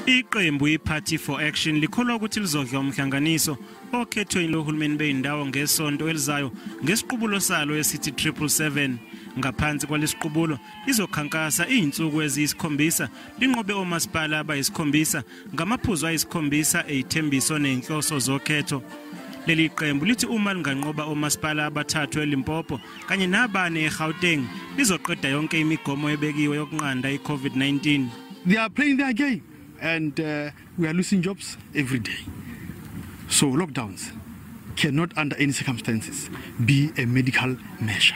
Iqembu iParty for Action likholwa ukuthi lizodla umhlanganiso okhethweni lohulumeni beyindawo ngesonto elizayo ngesiqubulo salo esithi 777. Ngaphansi kwalesiqubulo lizokhankasa izinsuku eziyisikhombisa linqobe omasipala abayisikhombisa ngamaphuzu ayisikhombisa eithembiso nezinhloso zokhetho. Leli qembu lithi uma linganqoba omasipala abathathu eLimpopo kanye nabane eGauteng lizoqeda yonke imigomo ebekiwe yokunqanda iCovid-19. They are playing their game and we are losing jobs every day. So lockdowns cannot under any circumstances be a medical measure.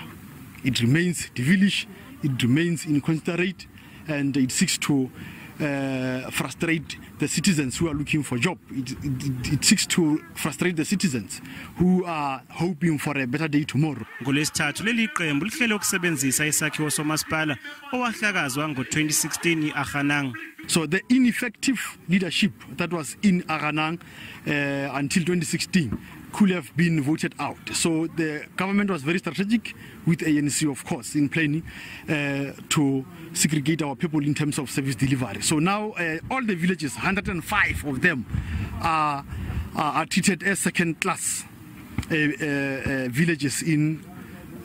It remains devilish, it remains inconsiderate, and it seeks to frustrate the citizens who are looking for a job. It seeks to frustrate the citizens who are hoping for a better day tomorrow. Ngolesithathu leli qembu lihlele ukusebenzisa isakhiwo somasipala owahlakazwa ngo-2016 eLeokaneng. So the ineffective leadership that was in Iqembu until 2016 could have been voted out. So the government was very strategic with ANC, of course, in planning to segregate our people in terms of service delivery. So now all the villages, 105 of them, are treated as second-class villages in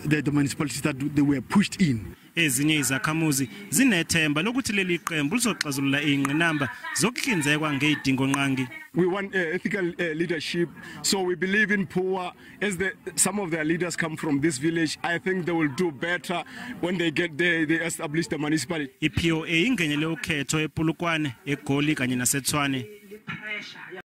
the municipalities that they were pushed in. Ezinye izakhamuzi zinethemba lokuthi leli qembu lizoxazulula ingqinamba zokuhlinzekwa ngezidingo nqangi. We want ethical leadership, so we believe in poor. As some of their leaders come from this village, I think they will do better when they get there. They establish the municipality. IPOA ingenele ukhetho ePulukwane, eGoli kanye naseTshwane.